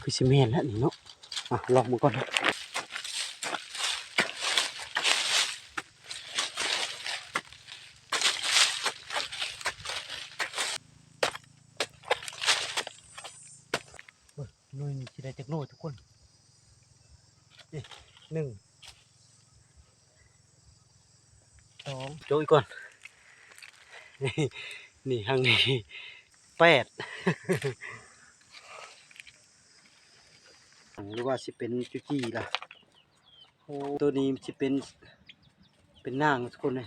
ຄືຊິແມ່ນແລ້ວນີ້ເນາະ. ອ່ະ ລອງເບິ່ງກ່ອນເນາະ. ເບິ່ງໜ່ວຍນີ້ຊິໄດ້ຈັກໜ່ວຍທຸກຄົນ. ນີ້ ໜຶ່ງ ສອງ ໂຈະອີກກ່ອນ. ນີ້ ນີ້ ທາງນີ້ ແປດ ຫຼືວ່າຊິເປັນຈຸຈີ່ລະ. ໂອ້ ໂຕນີ້ຊິເປັນ ເປັນນາງທຸກຄົນເລີຍ.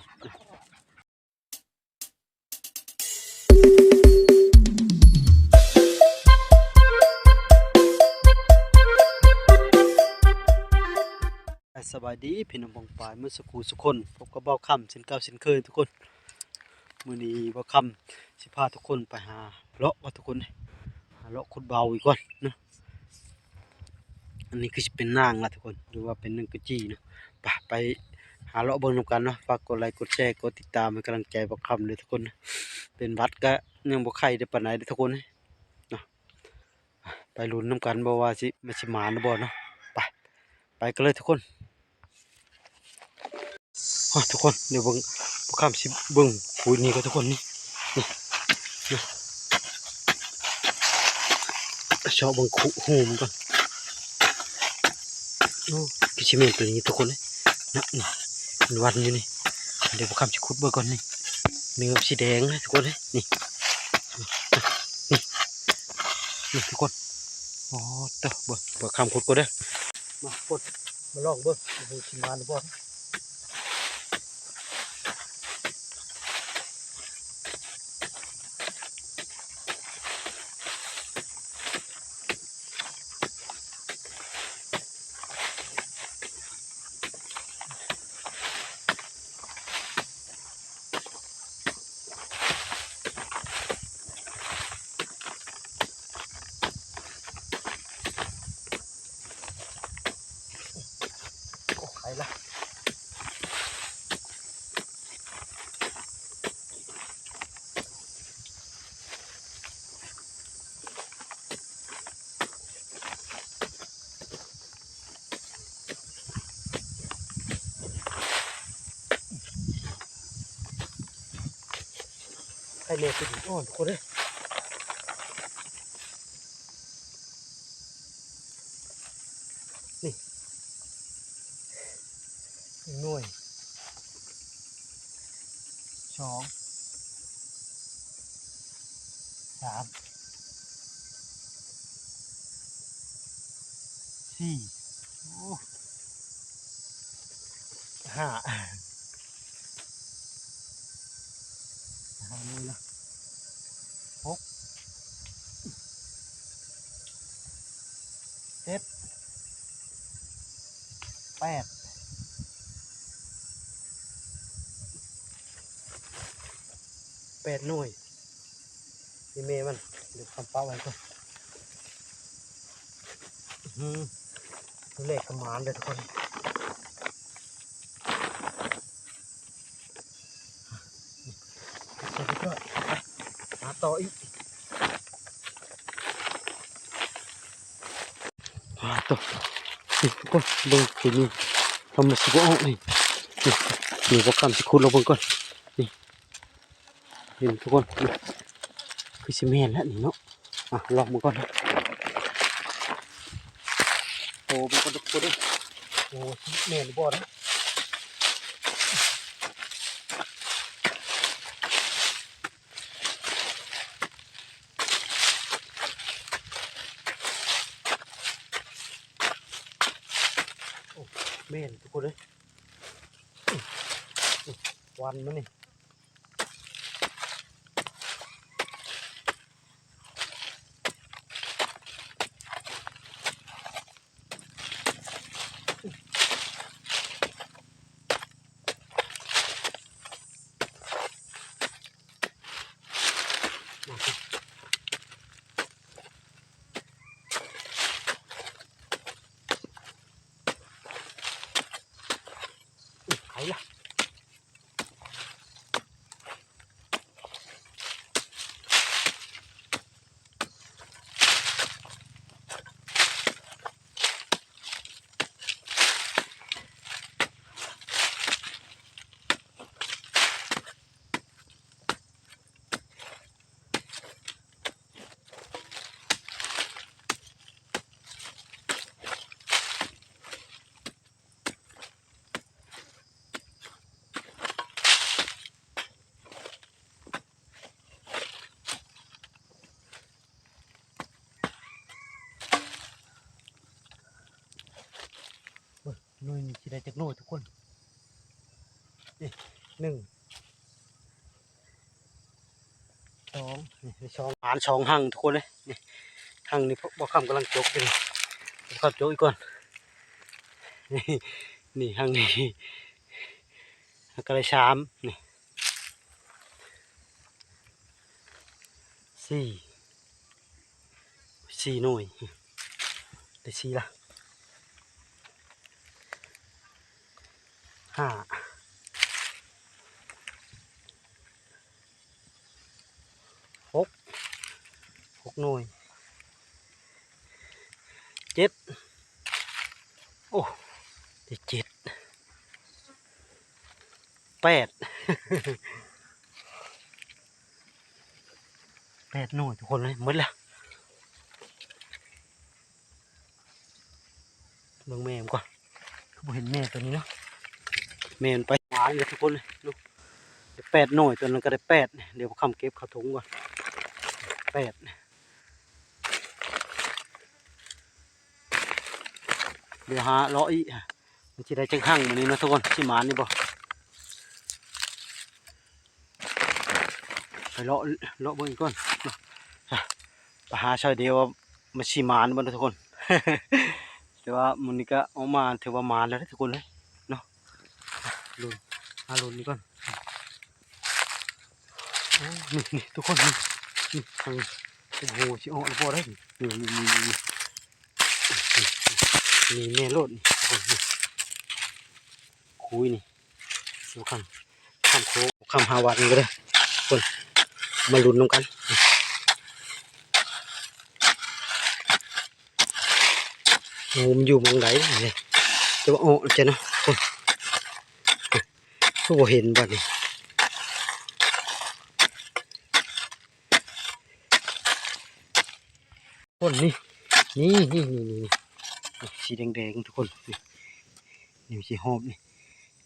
ສະບາຍດີພີ່ນ້ອງປ້ອງປາຍໝົດສູ່ຄູ່ສູ່ຄົນ, ພົບກັບບ່າວຄຳເຊັ່ນເກົ່າເຊັ່ນເຄີຍທຸກຄົນ. ມື້ນີ້ບ່າວຄຳຊິພາທຸກຄົນໄປຫາເລາະກ່ອນທຸກຄົນ, ຫາເລາະຂຸດເບົາອີກກ່ອນເນາະ. ອັນນີ້ຄືຊິເປັນນາງລະທຸກຄົນ ຫຼືວ່າເປັນໜຶ່ງກະຈີ່ເນາະ. ໄປ ໄປຫາເລາະເບິ່ງນຳກັນເນາະ. ຝາກກົດໄລ ກົດແຊ ກົດຕິດຕາມໃຫ້ກຳລັງໃຈບ່າວຄຳເດີທຸກຄົນ. ເປັນຫວັດກະຍັງບໍ່ໄຂ້ໄດ້ປານໃດເດີທຸກຄົນເນາະ. ໄປລຸ້ນນຳກັນບໍ່ວ່າຊິ ມັນຊິມານຫຼືບໍ່ເນາະ. ໄປ ໄປກັນເລີຍທຸກຄົນ. ໂອ້ຍ ທຸກຄົນ ດຽວເບິ່ງ ບ່າວຄຳຊິເບິ່ງຂຸດນີ້ກ່ອນທຸກຄົນ. ນີ້ ນີ້ ນີ້ ເຊາະເບິ່ງຂຸ ຮູມັນກ່ອນ. ໂອ້ ຄືຊິແມ່ນໂຕນີ້ທຸກຄົນເອີຍ. ນະ ນີ້ ມັນວັນຢູ່ນີ້. ດຽວບ່າວຄຳຊິຂຸດເບິ່ງກ່ອນນີ້. ເນື້ອມັນຊິແດງນະທຸກຄົນເອີຍ. ນີ້ ນີ້ ນີ້ ນີ້ທຸກຄົນ. ໂອ້ ເຕີ ເບິ່ງ ບ່າວຄຳຂຸດກ່ອນເດີ. ມາ ຄົນ ມາລອງເບິ່ງ ເບິ່ງຊິມານບໍ່. ໂອ້ ໄຄລະ ໄຄແນ່ ໂຕນີ້ອ່ອນທຸກຄົນເອີຍ. ນີ້ ໜ່ວຍ ສອງ ສາມ ສີ່ ໂອ້ ຫ້າ ຫ້າໜ່ວຍລະ ຫົກ ເຈັດ ແປດ ແປດໜ່ວຍ. ນີ້ແມ່ມັນ ດຽວຄຳປະໄວ້ກ່ອນ. ອື ໂຕແລກກະໝານເດີທຸກຄົນ. ຫາຕໍ່ອີກ ຫາຕໍ່ອີກ ທຸກຄົນ ເບິ່ງໂຕນີ້ ທຳມະຊິບໍ່ອອກນີ້. ນີ້ ນີ້ ບ່າວຄຳຊິຂຸດລອງເບິ່ງກ່ອນ. ນີ້ ເຫັນທຸກຄົນ ນີ້ ຄືຊິແມ່ນແລ້ວນີ້ເນາະ. ອ່ະ ລອງເບິ່ງກ່ອນເນາະ. ໂອ້ ເບິ່ງກ່ອນທຸກຄົນເດີ. ໂອ້ ຊິແມ່ນຫຼືບໍ່ນະ. ໂອ້ ແມ່ນທຸກຄົນເອີຍ. ວັນມັນນີ້ ໄປລະ. ໜ່ວຍນີ້ຊິໄດ້ຈັກໜ່ວຍທຸກຄົນ? ນີ້ ໜຶ່ງ ສອງ ນີ້ ໄດ້ສອງ ປານສອງຮັງທຸກຄົນເອີຍ. ນີ້ ຮັງນີ້ບ່າວຄຳກຳລັງຈົກຢູ່ນີ້ ບ່າວຄຳຈົກອີກກ່ອນ. ນີ້ ຮັງນີ້ ແລ້ວກໍໄດ້ສາມ ນີ້ ສີ່ ສີ່ໜ່ວຍ ໄດ້ສີ່ລະ ຫ້າ ຫົກ ຫົກໜ່ວຍ ເຈັດ ໂອ້ ໄດ້ເຈັດ ແປດ ແປດໜ່ວຍທຸກຄົນເອີຍ ໝົດແລ້ວ. ເບິ່ງແມ່ມັນກ່ອນ ຄືບໍ່ເຫັນແມ່ຕົວນີ້ເນາະ. ແມ່ມັນໄປຫາເລີຍທຸກຄົນເອີຍ ໄດ້ແປດໜ່ວຍ ຕົວນັ້ນກໍໄດ້ແປດ. ດຽວບ່າວຄຳເກັບເຂົ້າຖົງກ່ອນ ແປດ. ດຽວຫາເລາະອີກ ມັນຊິໄດ້ຈັກຮັງມື້ນີ້ເນາະທຸກຄົນ ຊິໝານຢູ່ບໍ່? ໄປເລາະ ເລາະເບິ່ງອີກກ່ອນເນາະ ໄປຫາຊ່ອຍເດວວ່າມັນຊິໝານບໍ່ເນາະທຸກຄົນ. ແຕ່ວ່າມື້ນີ້ກໍອອກມາຖືວ່າໝານແລ້ວເດ້ທຸກຄົນເອີຍເນາະ. ລຸ້ນ ຫາລຸ້ນນີ້ກ່ອນ. ໂອ້ ນີ້ ນີ້ ທຸກຄົນ ນີ້ ນີ້ ທາງ ໂອ້ໂຫ ຊິອອກຫຼືບໍ່ໄດ້ນີ້ ນີ້ ນີ້ ນີ້ ນີ້ ນີ້ແມ່ໂລດນີ້ ທຸກຄົນ ນີ້ ຄຸຍນີ້ ຊິຄຳ ຄຳໂຄກ ຄຳຫາວັດນີ້ກໍໄດ້ ທຸກຄົນ ມາລຸ້ນນຳກັນ. ໂອ້ ມັນຢູ່ໝ່ອງໃດນີ້ ແຕ່ວ່າອອກແລ້ວຈ້ະເນາະ ໂອ້ຍ ຄືບໍ່ເຫັນບັດນີ້ ຄົນນີ້ ນີ້ ນີ້ ນີ້ ນີ້ ນີ້ ສີແດງໆ ທຸກຄົນ ນີ້ ນີ້ມັນຊິຫອບນີ້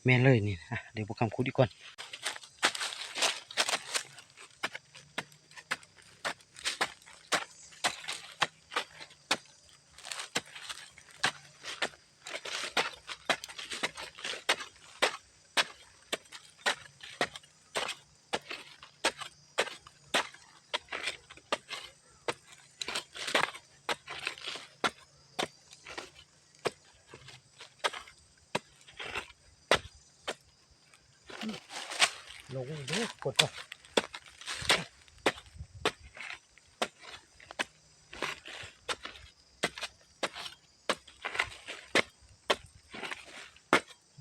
ແມ່ນເລີຍນີ້. ອ່ະ ດຽວບ່າວຄຳຂຸດອີກກ່ອນ. ລົງເດີ ກົດກ່ອນ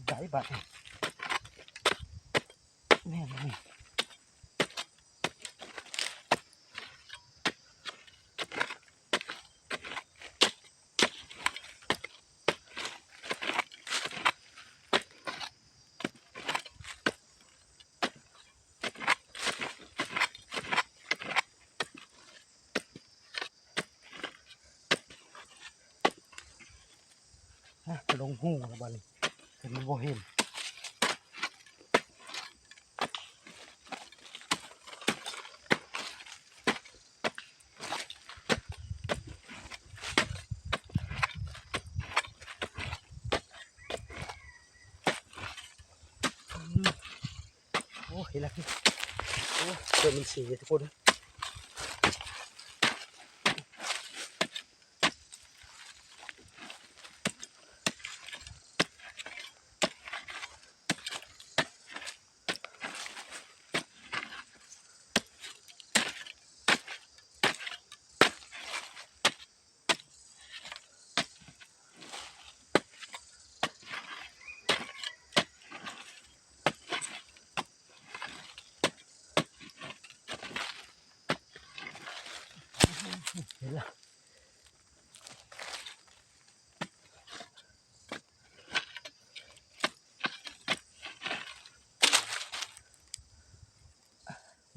ໄດ້ບາດນີ້ ແມ່ນ ແມ່ນ. ອ່ະ ລົງຮູແລ້ວບາດນີ້ ແຕ່ມັນບໍ່ເຫັນ. ໂອ້ ເຫັນແລ້ວ ໂອ້ ເກີດມັນສີທຸກຄົນ. ເຫັນລະ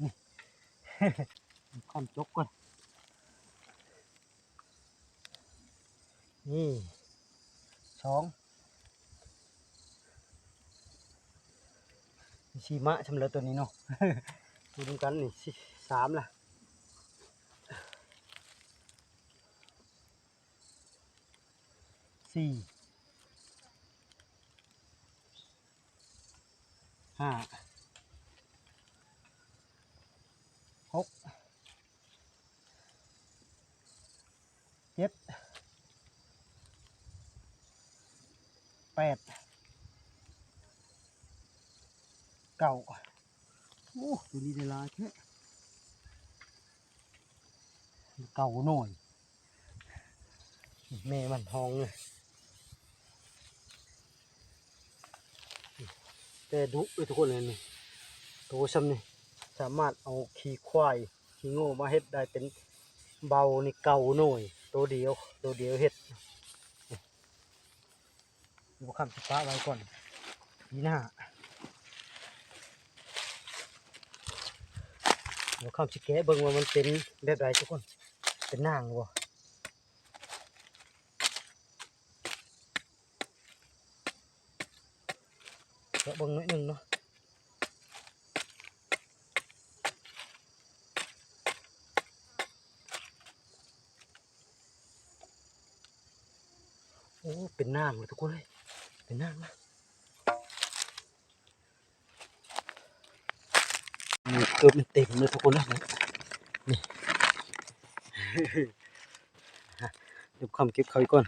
ນີ້ ຄຳຈົກກ່ອນ. ນີ້ ສອງ ສີ່ມະຊຳເລີຕົວນີ້ເນາະ ຢູ່ນຳກັນນີ້ ສາມລະ ສີ່ ຫ ຫ້າ ຫົກ ເຈັດ ແປດ ເກົ້າ. ໂອ້ ໂຕນີ້ໄດ້ຫຼາຍແທ້ ເກົ້າໜ່ວຍ. ແມ່ມັນຫ້ອງເລີຍ ແຕ່ດຸເລີຍທຸກຄົນເລີຍນີ້. ໂຕຊ່ຳນີ້ສາມາດເອົາຂີ້ຄວາຍຂີ້ງົວມາເຮັດໄດ້ເປັນເບົານີ້ ເກົ້າໜ່ວຍ ໂຕດຽວ ໂຕດຽວເຮັດ. ບໍ່ຄຳຊິປະໄວ້ກ່ອນ ປີໜ້າ ບໍ່ຄຳຊິແກະເບິ່ງວ່າມັນເປັນແບບໃດທຸກຄົນ ເປັນນາງບໍ່. ເຈາະເບິ່ງໜ້ອຍໜຶ່ງເນາະ. ໂອ້ ເປັນນາງເລີຍທຸກຄົນເອີຍ ເປັນນາງລະ. ນີ້ເກືອບມັນເຕັມເລີຍທຸກຄົນເອີຍ ນີ້ ດຽວຄຳເກັບເຂົ້າອີກກ່ອນ.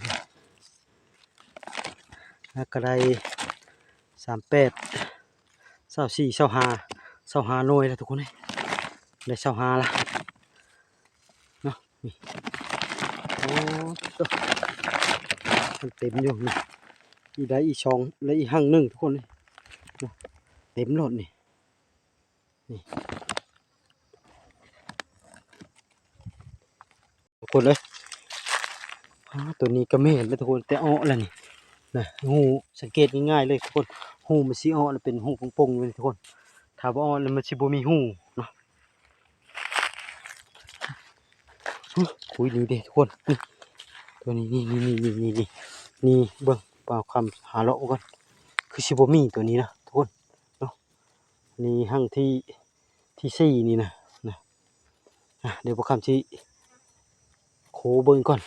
ແລ້ວກໍໄດ້ສາມແປດ ຊາວສີ່ ຊາວຫ້າ ຊາວຫ້າໜ່ວຍແລ້ວທຸກຄົນເອີຍ ໄດ້ຊາວຫ້າລະເນາະ. ນີ້ ໂອ້ ໂຕ ມັນເຕັມຢູ່ນີ້ ອີກໄດ້ອີກສອງ ແລະ ອີກຮັ່ງໜຶ່ງທຸກຄົນເອີຍເນາະ ເຕັມໂລດນີ້. ນີ້ ທຸກຄົນເອີຍ ອາ ໂຕນີ້ກໍແມ່ນເດ້ທຸກຄົນ ແຕ່ເອາະແລ້ວນີ້ນະ. ຮູສັງເກດງ່າຍໆເລີຍທຸກຄົນ ຮູມັນຊິເອາະແລ້ວເປັນຮູປົ່ງໆຢູ່ນີ້ທຸກຄົນ ຖ້າບໍ່ເອາະແລ້ວມັນຊິບໍ່ມີຮູເນາະ. ອຸ້ຍ ຄຸຍນີ້ເດ້ທຸກຄົນ ນີ້ ໂຕນີ້ ນີ້ ນີ້ ນີ້ ເບິ່ງ ບ່າວຄຳຫາເລາະເບິ່ງກ່ອນ ຄືຊິບໍ່ມີໂຕນີ້ນະທຸກຄົນເນາະ. ນີ້ຮັ່ງທີ ທີສີ່ນີ້ນະ ນະ ອ່ະ ດຽວບ່າວຄຳຊິໂຄເບິ່ງກ່ອນ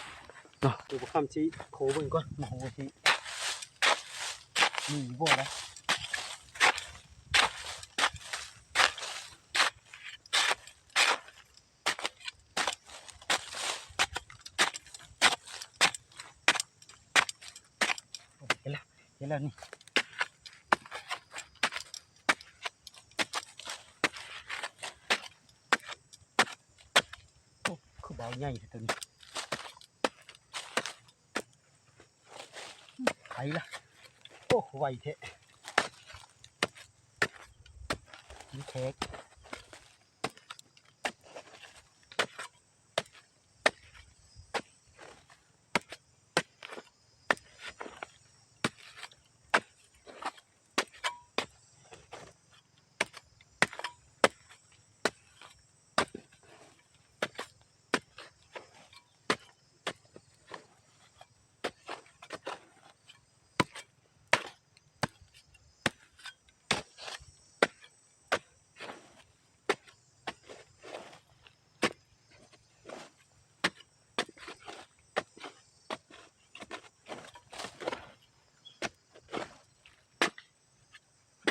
ເນາະ ດຽວບ່າວຄຳຊິໂຄເບິ່ງກ່ອນ ມາໂຫ ຊິມີຢູ່ບໍ່ລະ. ເຫັນແລ້ວ ເຫັນແລ້ວນີ້ ໂອ້ ຄືເບົາໃຫຍ່ແທ້ໂຕນີ້ ໄປລະ ໂອ້ ໄວແທ້ ມີແຂກ.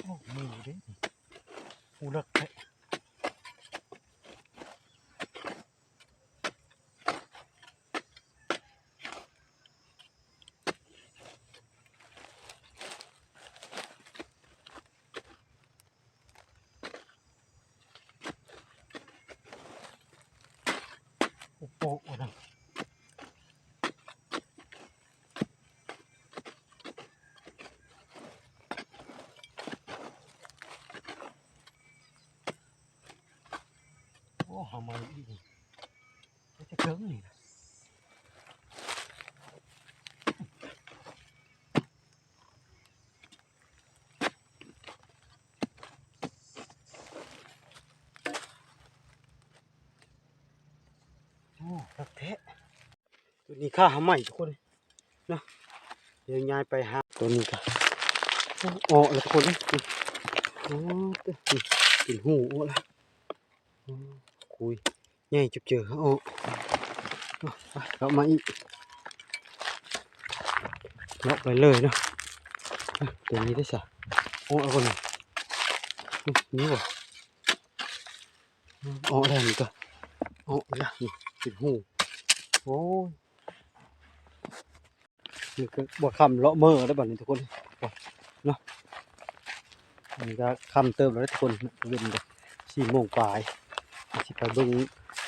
ໂອ້ ມີເດ້ ໂອ້ ເລິກແທ້. ໂອ້ໂຫ ໂອ້ ຫາໃໝ່ອີກ ແຕ່ເທິງນີ້ນະ. ໂອ້ ຄັກແທ້ ໂຕນີ້ຄາຫາໃໝ່ທຸກຄົນເນາະ. ດຽວຍ້າຍໄປຫາ ໂຕນີ້ກະ ໂອ້ ເອາະແລ້ວທຸກຄົນເອີຍ ໂອ້ ເປັນຮູເອາະແລ້ວ. ໂອ້ ຄຸຍໃຫຍ່ຈຸບເຈີ ເອົາອອກ ເອົາ ເລາະໄປເລີຍເນາະ. ໂຕນີ້ໄດ້ຊະ ໂອ້ ເອົາກ່ອນ. ນີ້ບໍ່? ອໍ ແລ້ວນີ້ກໍ ອໍ ອີກແລ້ວ ນີ້ເປັນຮູ. ໂອ້ຍ ນີ້ກໍບໍ່ຄ່ຳ ເລາະເມືອແລ້ວບັດນີ້ທຸກຄົນເນາະ. ອັນນີ້ກໍຄ່ຳເຕີບແລ້ວເດ້ທຸກຄົນ ເວັນເດ້ ສີ່ໂມງປາຍ. ຊິໄປເບິ່ງ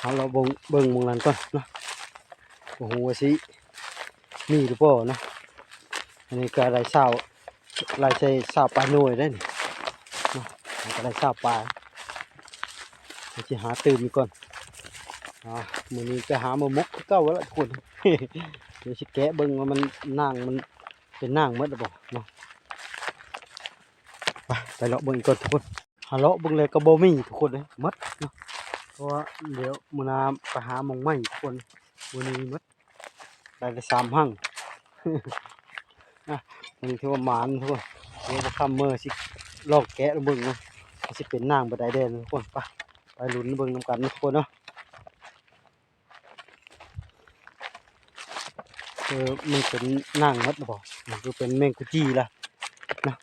ຫາເລາະເບິ່ງ ເບິ່ງໝ່ອງນັ້ນກ່ອນເນາະ. ບໍ່ຮູ້ວ່າຊິມີຫຼືບໍ່ເນາະ. ອັນນີ້ກໍໄດ້ຊາວ ໄລ່ໃສ່ຊາວປາຍໜ່ວຍໄດ້ນີ້ເນາະ. ມັນກໍໄດ້ຊາວປາຍ ເຮົາຊິຫາຕື່ມອີກກ່ອນ. ອ່າ ມື້ນີ້ໄປຫາມາໝົກຄືເກົ່າແລ້ວລະທຸກຄົນ. ດຽວຊິແກະເບິ່ງວ່າມັນ ນາງມັນເປັນນາງໝົດແລ້ວບໍ່ເນາະ. ໄປ ໄປເລາະເບິ່ງອີກກ່ອນທຸກຄົນ. ຫາເລາະເບິ່ງແລ້ວກໍບໍ່ມີທຸກຄົນເດ້ ໝົດເນາະ. ເພາະວ່າດຽວມື້ໜ້າໄປຫາໝ່ອງໃໝ່ທຸກຄົນ. ມື້ນີ້ໝົດ ໄດ້ແຕ່ສາມຮັ່ງ. ອ່ະ ມື້ນີ້ຖືວ່າໝານທຸກຄົນ. ດຽວບໍ່ຄ່ຳເມືອຊິລອງແກະລອງເບິ່ງເນາະ ວ່າຊິເປັນນາງແບບໃດແດ່ທຸກຄົນ. ໄປ ໄປລຸ້ນເບິ່ງນຳກັນທຸກຄົນເນາະ. ເອີ ມັນເປັນນາງໝົດບໍ່ ມັນຄືເປັນແມງກຸຈີລະເນາະ.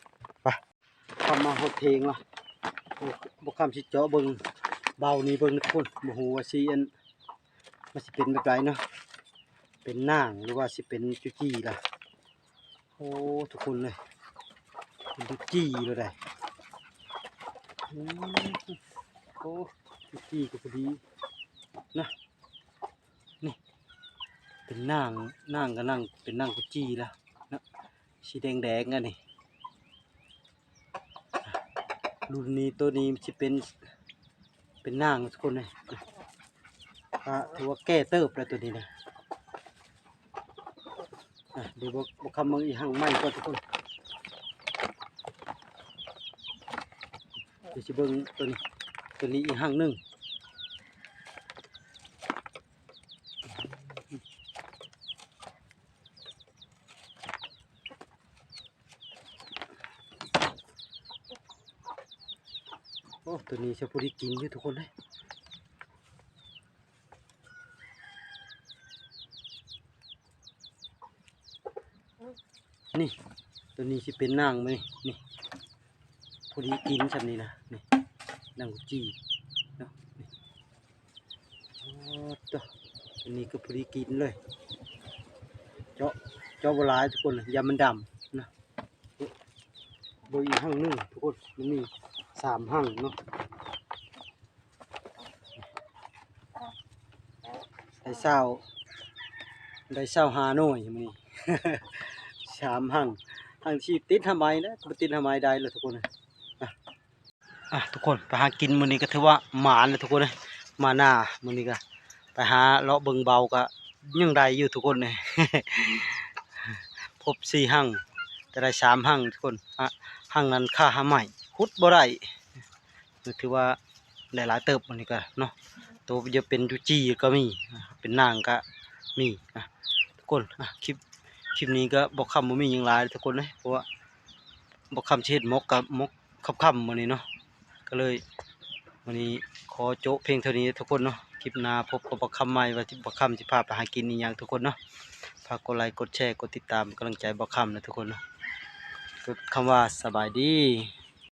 ໄປ ເຂົ້າມາຮອດເທິງລະ. ໂອ້ ບໍ່ຄ່ຳຊິເຈາະເບິ່ງ ເບົານີ້ເບິ່ງທຸກຄົນ. ບໍ່ຮູ້ວ່າຊິ ອັນ ມັນຊິເປັນແບບໃດເນາະ ເປັນນາງ ຫຼືວ່າຊິເປັນຈຸຈີລະ. ໂອ້ ທຸກຄົນເອີຍ ເປັນຈຸຈີລະໄດ໋. ໂອ້ ໂອ້ ຈຸຈີກໍພໍດີນະ. ນີ້ ເປັນນາງ ນາງກໍນາງ ເປັນນາງກຸຈີລະເນາະ ສີແດງໆ ອັນນີ້. ລຸ້ນນີ້ ໂຕນີ້ຊິເປັນ ເປັນນາງທຸກຄົນເລີຍ. ອ່າ ຖືວ່າແກ່ເຕີບແລ້ວໂຕນີ້ນະ. ອ່າ ດຽວບໍ່ ບໍ່ຄ່ຳເບິ່ງອີກຮັ່ງໃໝ່ກ່ອນທຸກຄົນ. ດຽວຊິເບິ່ງໂຕນີ້ ໂຕນີ້ອີກຮັ່ງໜຶ່ງ. ໂອ້ ໂຕນີ້ຊິພໍດີກິນຢູ່ທຸກຄົນເອີຍ. ນີ້ ໂຕນີ້ຊິເປັນນາງມື້ນີ້ ນີ້ ພໍດີກິນຊ່ຳນີ້ນະ ນີ້ ນາງກຸຈີເນາະ ນີ້. ໂອ້ ໂຕນີ້ກໍພໍດີກິນເລີຍ. ເຈາະ ເຈາະບໍ່ຫຼາຍທຸກຄົນ ຢ້ານມັນດຳນະ. ເບິ່ງອີກຮັ່ງໜຶ່ງທຸກຄົນ ມັນມີສາມຮັ່ງເນາະ. ໄດ້ຊາວ ໄດ້ຊາວຫ້າໜ່ວຍມື້ນີ້ ສາມຮັ່ງ. ຮັ່ງທີ່ຕິດຫາໄມ້ນະ ບໍ່ຕິດຫາໄມ້ໄດ້ລະທຸກຄົນ. ອ່ະ ອ່ະ ທຸກຄົນ ໄປຫາກິນມື້ນີ້ກໍຖືວ່າໝານແລ້ວທຸກຄົນເອີຍ. ມາໜ້າມື້ນີ້ກໍໄປຫາເລາະເບິ່ງເບົາກໍຍັງໄດ້ຢູ່ທຸກຄົນເອີຍ. ພົບສີ່ຮັ່ງ ແຕ່ໄດ້ສາມຮັ່ງທຸກຄົນ. ອ່ະ ຮັ່ງນັ້ນຄາຫາໄມ້ ຂຸດບໍ່ໄດ້. ກໍຖືວ່າໄດ້ຫຼາຍເຕີບມື້ນີ້ກໍເນາະ. ໂຕຈະເປັນຈຸຈີກໍມີ ເປັນນາງກໍມີນະທຸກຄົນ. ອ່ະ ຄລິບ ຄລິບນີ້ກໍບໍ່ຄ່ຳ ບໍ່ມີຫຍັງຫຼາຍທຸກຄົນເອີຍ ເພາະວ່າບໍ່ຄ່ຳຊິເຮັດໝົກ ກໍໝົກຄ່ຳໆ ມື້ນີ້ເນາະ. ກໍເລີຍມື້ນີ້ຂໍໂຈະພຽງເທົ່ານີ້ທຸກຄົນເນາະ. ຄລິບໜ້າພົບກັບບ່າວຄຳໃໝ່ ວ່າຊິ ບ່າວຄຳຊິພາໄປຫາກິນອີ່ຫຍັງທຸກຄົນເນາະ. ຝາກກົດໄລ ກົດແຊ ກົດຕິດຕາມ ເປັນກຳລັງໃຈບ່າວຄຳນະທຸກຄົນເນາະ. ກົດຄຳວ່າສະບາຍດີ.